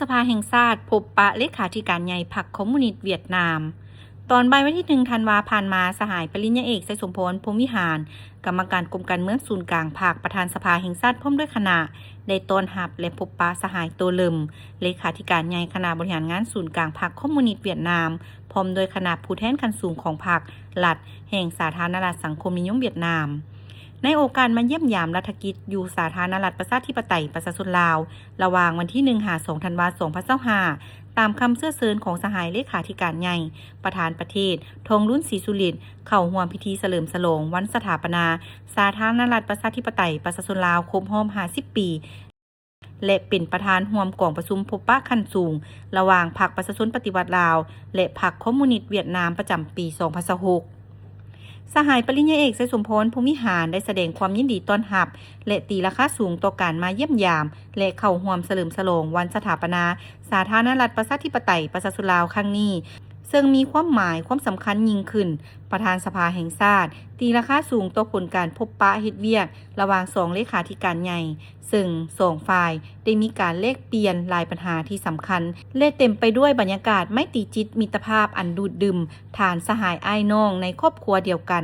ສະພາແຫ່ງຊາດພົບປະເລຂາທິການໃຫຍ່ພັກຄອມມູນິດຫວຽດນາມ. ຕອນບ່າຍວັນທີໜຶ່ງ ທັນວາຜ່ານມາ, ສະຫາຍປະລິນຍາເອກ ໄຊສົມພອນ ພົມວິຫານ ກຳມະການກົມການເມືອງສູນກາງພັກ, ປະທານສະພາແຫ່ງຊາດ ພ້ອມດ້ວຍຄະນະ ໄດ້ຕ້ອນຮັບ ແລະ ພົບປະສະຫາຍ ໂຕເລີມ ເລຂາທິການໃຫຍ່ຄະນະບໍລິຫານງານສູນກາງພັກຄອມມູນິດຫວຽດນາມ ພ້ອມດ້ວຍຄະນະຜູ້ແທນຂັ້ນສູງຂອງພັກ, ລັດ ແຫ່ງສາທາລະນະລັດສັງຄົມນິຍົມຫວຽດນາມ. ໃນໂອກາດມາຢ້ຽມຢາມລັດຖະກິດຢູ່ສາທາລະນະລັດປະຊາທິປະໄຕປະຊາຊົນລາວ ລະຫວ່າງວັນທີໜຶ່ງ ຫາ ສອງ ທັນວາ ສອງພັນຊາວຫ້າ ຕາມຄຳເຊື້ອເຊີນຂອງສະຫາຍເລຂາທິການໃຫຍ່ ປະທານປະເທດ ທອງລຸນ ສີສຸລິດ ເຂົ້າຮ່ວມພິທີສະເຫຼີມສະຫຼອງວັນສະຖາປະນາສາທາລະນະລັດປະຊາທິປະໄຕປະຊາຊົນລາວຄົບຮອບຫ້າສິບປີ ແລະ ເປັນປະທານຮ່ວມກອງປະຊຸມພົບປະຂັ້ນສູງ ລະຫວ່າງພັກປະຊາຊົນປະຕິວັດລາວ ແລະ ພັກຄອມມູນິດຫວຽດນາມ ປະຈຳປີສອງພັນຊາວຫົກ. ສະຫາຍປະລິນຍາເອກ ໄຊສົມພອນ ພົມວິຫານ ໄດ້ສະແດງຄວາມຍິນດີຕ້ອນຮັບ ແລະ ຕີລາຄາສູງຕໍ່ການມາຢ້ຽມຢາມ ແລະ ເຂົ້າຮ່ວມສະເຫຼີມສະຫຼອງວັນສະຖາປະນາສາທາລະນະລັດປະຊາທິປະໄຕປະຊາຊົນລາວຄັ້ງນີ້, ເຊິ່ງມີຄວາມໝາຍຄວາມສຳຄັນຍິ່ງຂຶ້ນ. ປະທານສະພາແຫ່ງຊາດ ຕີລາຄາສູງຕໍ່ຜົນການພົບປະເຮັດວຽກລະຫວ່າງສອງເລຂາທິການໃຫຍ່, ເຊິ່ງສອງຝ່າຍໄດ້ມີການແລກປ່ຽນຫຼາຍບັນຫາທີ່ສຳຄັນ ແລະ ເຕັມໄປດ້ວຍບັນຍາກາດໄມຕີຈິດມິດຕະພາບອັນດູດດື່ມ. ທ່ານສະຫາຍອ້າຍນ້ອງໃນຄອບຄົວດຽວກັນ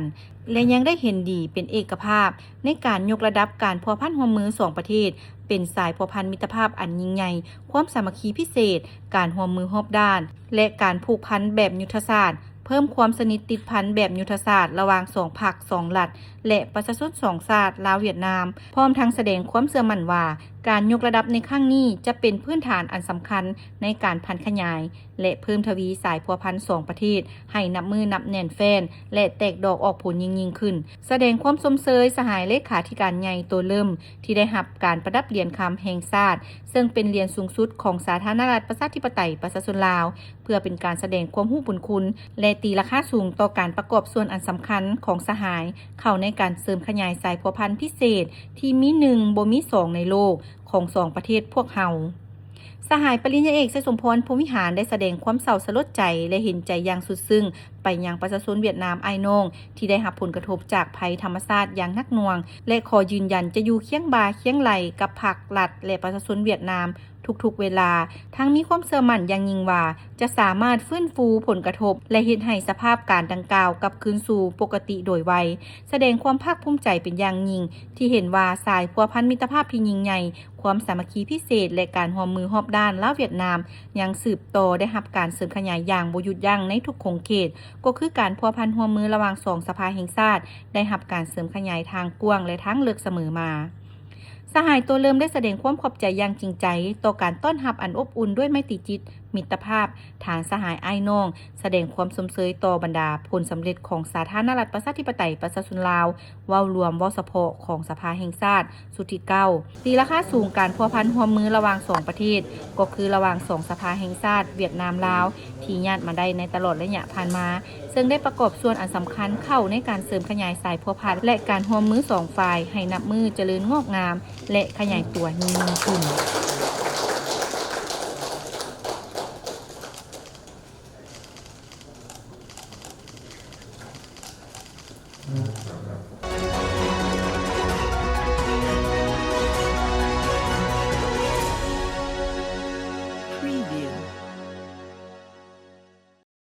ແລະ ຍັງໄດ້ເຫັນດີເປັນເອກະພາບໃນການຍົກລະດັບການພົວພັນຮ່ວມມືສອງປະເທດ ເປັນສາຍພົວພັນມິດຕະພາບອັນຍິ່ງໃຫຍ່, ຄວາມສາມັກຄີພິເສດ, ການຮ່ວມມືຮອບດ້ານ ແລະ ການຜູກພັນແບບຍຸດທະສາດ, ເພີ່ມຄວາມສະໜິດຕິດພັນແບບຍຸດທະສາດລະຫວ່າງສອງພັກ, ສອງລັດ ແລະ ປະຊາຊົນສອງຊາດ ລາວ-ຫວຽດນາມ, ພ້ອມທັງສະແດງຄວາມເຊື່ອໝັ້ນວ່າ ການຍົກລະດັບໃນຄັ້ງນີ້ຈະເປັນພື້ນຖານອັນສຳຄັນໃນການຜັນຂະຫຍາຍ ແລະ ເພີ່ມທະວີສາຍພົວພັນສອງປະເທດໃຫ້ນັບມື້ນັບແໜ້ນແຟ້ນ ແລະ ແຕກດອກອອກຜົນຍິ່ງໆຂຶ້ນ. ສະແດງຄວາມຊົມເຊີຍສະຫາຍເລຂາທິການໃຫຍ່ ໂຕເລີມ ທີ່ໄດ້ຮັບການປະດັບຫຼຽນຄຳແຫ່ງຊາດ, ເຊິ່ງເປັນຫຼຽນສູງສຸດຂອງສາທາລະນະລັດປະຊາທິປະໄຕປະຊາຊົນລາວ, ເພື່ອເປັນການສະແດງຄວາມຮູ້ບຸນຄຸນ ແລະ ຕີລາຄາສູງຕໍ່ການປະກອບສ່ວນອັນສຳຄັນຂອງສະຫາຍ ເຂົ້າໃນການເສີມຂະຫຍາຍສາຍພົວພັນພິເສດທີ່ມີໜຶ່ງບໍ່ມີສອງໃນໂລກຂອງສອງປະເທດພວກເຮົາ. ສະຫາຍປະລິນຍາເອກ ໄຊສົມພອນ ພົມວິຫານ ໄດ້ສະແດງຄວາມເສົ້າສະຫຼົດໃຈ ແລະ ເຫັນໃຈຢ່າງສຸດຊຶ້ງໄປຍັງປະຊາຊົນຫວຽດນາມອ້າຍນ້ອງ ທີ່ໄດ້ຮັບຜົນກະທົບຈາກໄພທຳມະຊາດຢ່າງໜັກໜ່ວງ ແລະ ຂໍຢືນຢັນຈະຢູ່ຄຽງບ່າຄຽງໄຫຼ່ກັບພັກ, ລັດ ແລະ ປະຊາຊົນຫວຽດນາມ ທຸກໆເວລາ, ທັງມີຄວາມເຊື່ອໝັ້ນຢ່າງຍິ່ງວ່າ ຈະສາມາດຟື້ນຟູຜົນກະທົບ ແລະ ເຮັດໃຫ້ສະພາບການດັ່ງກ່າວກັບຄືນສູ່ປົກກະຕິໂດຍໄວ. ສະແດງຄວາມພາກພູມໃຈເປັນຢ່າງຍິ່ງ ທີ່ເຫັນວ່າສາຍພົວພັນມິດຕະພາບທີ່ຍິ່ງໃຫຍ່, ຄວາມສາມັກຄີພິເສດ ແລະ ການຮ່ວມມືຮອບດ້ານລາວ-ຫວຽດນາມ ຍັງສືບຕໍ່ໄດ້ຮັບການເສີມຂະຫຍາຍຢ່າງບໍ່ຢຸດຢັ້ງໃນທຸກຂົງເຂດ, ກໍຄືການພົວພັນຮ່ວມມືລະຫວ່າງສອງສະພາແຫ່ງຊາດ ໄດ້ຮັບການເສີມຂະຫຍາຍທາງກວ້າງ ແລະ ທາງເລິກສະເໝີມາ. ສະຫາຍໂຕເລີມໄດ້ສະແດງຄວາມຂອບໃຈຢ່າງຈິງໃຈຕໍ່ການຕ້ອນຮັບອັນອົບອຸ່ນດ້ວຍໄມຕີຈິດມິດຕະພາບ, ທ່ານສະຫາຍອ້າຍນ້ອງ ສະແດງຄວາມຊົມເຊີຍຕໍ່ບັນດາຜົນສຳເລັດຂອງສາທາລະນະລັດປະຊາທິປະໄຕປະຊາຊົນລາວ ເວົ້າລວມ, ເວົ້າສະເພາະຂອງສະພາແຫ່ງຊາດຊຸດທີເກົ້າ, ຕີລາຄາສູງການພົວພັນຮ່ວມມືລະຫວ່າງສອງປະເທດ, ກໍຄືລະຫວ່າງສອງສະພາແຫ່ງຊາດຫວຽດນາມ-ລາວ ທີ່ຍາດມາໄດ້ໃນຕະຫຼອດໄລຍະຜ່ານມາ, ເຊິ່ງໄດ້ປະກອບສ່ວນອັນສຳຄັນເຂົ້າໃນການເສີມຂະຫຍາຍສາຍພົວພັນ ແລະ ການຮ່ວມມືສອງຝ່າຍໃຫ້ນັບມື້ຈະເລີນງອກງາມ ແລະ ຂະຫຍາຍຕົວຍິ່ງໆຂຶ້ນ.